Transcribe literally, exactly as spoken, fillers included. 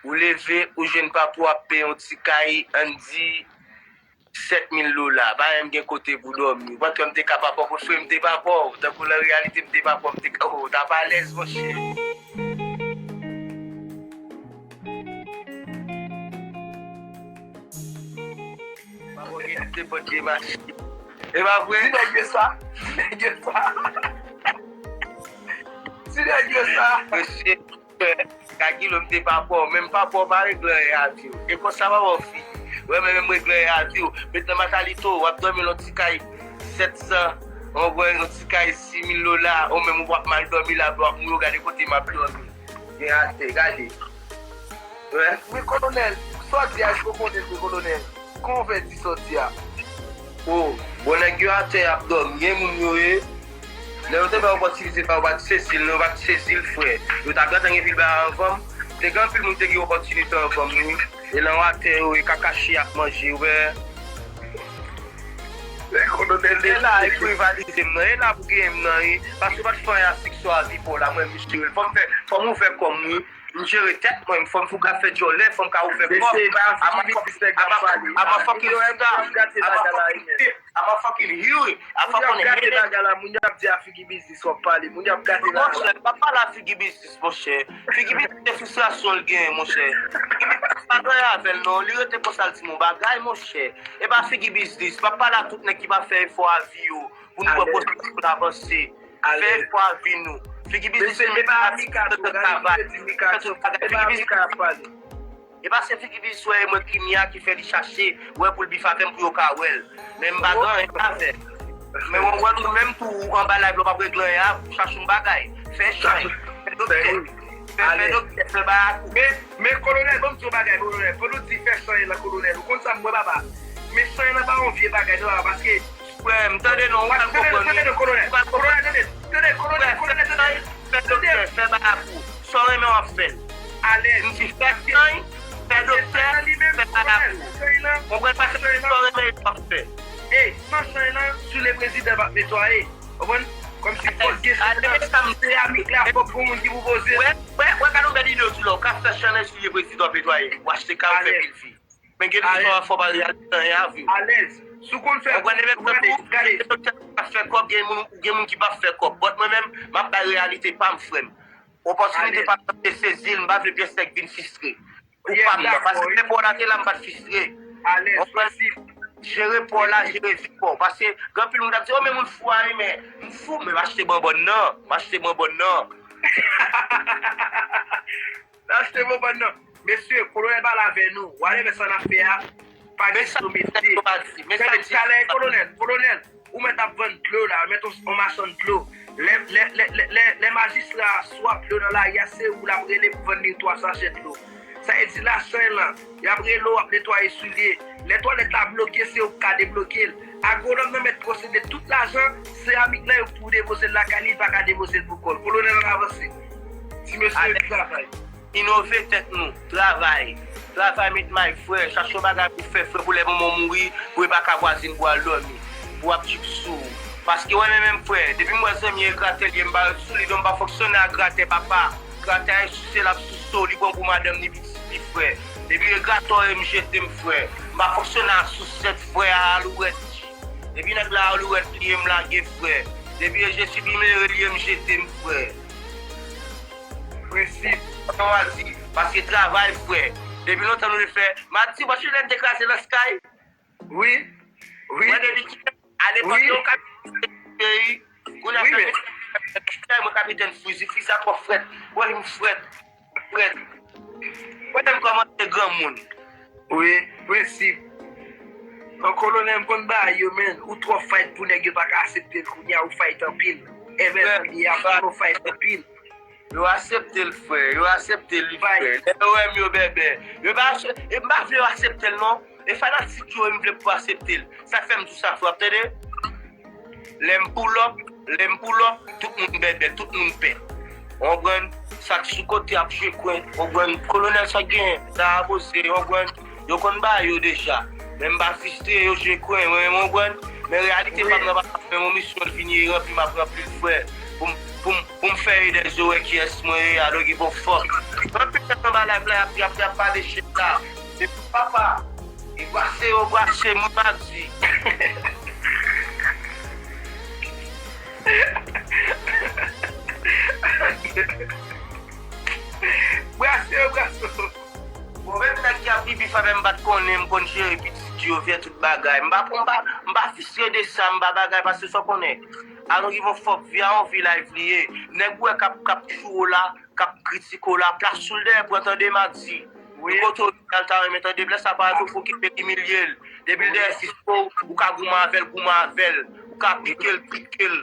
Ou leve, ou jwenn papa w ap peye yon ti kay, ann di, sèt mil dola. Pa menm gen kote pou dòmi. Ou pa t kwè m te ka pa pòv, frè, m te pa pòv. Tankou nan reyalite, m te pa pòv, m te ka, oh, t ap alèz, monchè. Papa w gen nenpòt de machin. E pa vre? Ti nèg yo sa. Ti nèg yo sa. Ti nèg yo sa. Mesye, Frè, Kagilo, m te pa pòv, men m pa pòv, pa regle anyen a vi w. E konsa papa w fini. Wè, men menm regle anyen a vi w. Met nan matalito, w ap dòmi nan ti kay sèt san, w konprann, yon ti kay sis mil dola, ou menm ou p ap mal dòmi la, w ap mouri, w gade kote m ap dòmi. Gen atè, gade. Wè. Men kolonèl, sa w di a, èske w konnen vre, kolonèl? Kòman w fè di sa w di a? Oh, bon, nèg yo atè y ap dòmi, gen moun yo ye. Lè yo te bay opòtinite sa, yo pa t sezi l, non, yo pa t sezi l, frè. Yo ta gentan gen pil bagay anvan m. Te gen anpil moun te gen opòtinite anvan m, wi. E lan w atè yo, e kaka chen y ap manje, wè. E kolonèl de la, e pou rivalize m nan, e la pou genyen m nan, e. Paske w pa t fè anyen a siksè a vi pa w la, mwen, m jere l. Fò m fè, fò m ouvè kò m, wi. M jere tèt mwen, m fè m fouga fè djòlè, fè m ka ouvè kò. Mesye, e pa figi biznis nèg k ap pale. I'm a fucking star. I'm a fucking hero. I'm a fucking hero. Moun yo ap gate bagay la, moun yo ap di a figi biznis w ap pale. Moun yo ap gate bagay la. Monchè, m pa pale a figi biznis, monchè. Figi biznis se fristrasyon l genyen, monchè. Figi biznis pa gen anyen avè l, non. Li rete konsa, l di m yon bagay, monchè. E pa figi biznis. M ap pale a tout nèg ki pa fè efò a vi yo pou nou pran pozisyon pou n avanse. Fè efò a vi nou. Figi biznis se travay. E pa se figi biznis wè e mwen ki mi a ki fè li chache wè pou l bif avè m pou yo ka wè l. Men m pa gen anyen avè l. Men w wè nou menm tou ou anba live la w p ap regle anyen a, chache yon bagay. Fè chay. Fè doktè. Fè, fè doktè, fè barakou. Men, men kolonèl, ban m di w yon bagay, kolonèl. Fò nou di fè chay lan, kolonèl. Ou konn sa m wè, papa? Men chay lan pa yon vye bagay, non, papa, paske Frè m, tande non, ou pral konprann. Tande non, kolonèl. Ou pral konprann. Kolonèl, tande, tande, kolonèl, kolonèl, tande. Fè doktè, fè barakou. Sa w renmen w ap fè l. Alèz. M di fè sany, fè doktè, fè barakou. Konprann pa sa w renmen w ap fè. Ey, san chay lan, si w le prezidan p ap netwaye. Konprann? Kòmsi fòk gen chay lan. Seramik la, fòk gon moun ki pou poze l. Wè, wè, wè, gade yon bèl ide w di la. Ou ka fè chay lan si w le prezidan p ap netwaye. Ou achte kay, ou fè pil vi. Men gen de jan w ap fè w pa reyalize anyen a vi w. Alèz. Si w konn fè, gade, gade. Gen moun k ap fè kòb, gen moun, gen moun ki p ap fè kòb. But mwen menm, m ap bay reyalite pa m, frè m. Opòtinite pa m, m te sezi l, m pa vle pyès nèg vin fistre. Ou pa m nan. Paske depi w la te la, m pa t fistre. Alèz, prensip. Jere pa w la, jere vi pa w. Paske gen anpil moun k ap di, oh, men moun fou a, men m fou, men m achte bonbòn nan. M achte bonbòn nan. Achte bonbòn nan. Mesye, kolonèl pale avè nou. Whatever sa n ap fè a, pa gen sou mesye. Tande, talè, kolonèl, kolonèl, ou mèt ap vann dlo la, ou mèt on, on machann dlo. Lè, lè, lè, lè, lè, lè majistra a swaf dlo nan lari a, se ou l ap rele pou vann li twa sachè dlo. Sa vle di la, chay lan, y ap rele w, w ap netwaye soulye. Lè twalèt la bloke, se ou k ka debloke l. Agwonòm nan mèt posede tout lajan, seramik lan yo pou depoze l lakay li, li pa ka depoze l pou kò l. Kolonèl, ann avanse. Ti mesye yo travay. Inove tèt nou, travay. Travay met may, frè. Chache yon bagay pou fè, frè, pou lè manman w mouri, pou e pa ka vwazin pou al dòmi. Pou w ap tchip sou ou. Paske wè, men menm, frè, depi m wè zanmi e gratè l ye, m pa ret sou li, non, m pa fonksyone a gratè, papa. Gratè a e souse l ap souse w, li pran pou madanm ni pitit li, frè. Depi e gratè w ye, m jete m, frè. M pa fonksyone a sousèt, frè, a alouwèt. Depi nèg la alouwèt li ye, m lage, frè. Depi e je suis bien malere li ye, m jete m, frè. Prensip. Sa w a di, paske travay, frè. Depi lontan nou te fè. M a di, w pa sonje lè n te kraze Lans Kay? Wi. Wi. Mwen depi ki, a lepòk yo kapitèn peyi. Kounye a kapitèn, mwen kapitèn fizi, fizi a twò frèt. Wè m frèt. Frèt. Wè m kòmanse granmoun. Wi, prensip. An kolonèl, m konn bagay yo, men. Ou twò fight pou nèg yo pa ka aksepte l, kounye a ou fight anpil. Envès li a, ou fight anpil. Yo aksepte l, frè. Yo aksepte li, frè. Lè yo wè m, yo bèbè. Yo pa, e m pa vle yo aksepte l, non. E fanatik yo, m vle pou yo aksepte l. Sa k fè m di w sa, frè, w ap tande? Lè m pull up, lè m pull up, tout moun bèbè, tout moun pè. W konprann? Sa k sou kote ap jwe kwen, w konprann? Kolonèl sa k genyen, sa a poze, w konprann? Yo konn bagay yo deja. Men m pa fistre, yo jwe kwen, w konprann? Men reyalite pa m nan pa men yon misyon l vini ranpli, m ap ranpli l, frè. pou m pou m pou m fè Edèzo wè kiyès mwen ye, I don't give a fuck. Anpil nèg anba live la y ap y ap y ap pale shit la. Epi papa, e brase yo brase mwen pa di. Brase yo brase yo. Bon, menm nèg ki ap vivi fè menm bat konnen m konn jere pitit yo, fè tout bagay. M pa m pa m pa fistre de sa, m pa bagay paske sa w konnen. I don't give a fuck, vi a yon vi live li ye. Nèg ou wè k ap k ap tchou w la, k ap kritike w la, plas sou l dèyè pou w tande m a di. Wi. Kote w al ta renmen tande blè sa parèt ou fou ki pe imilye l. Depi l dèyè sis pou ou ka goumen avè l, goumen avè l. Ou ka pike l, pike l.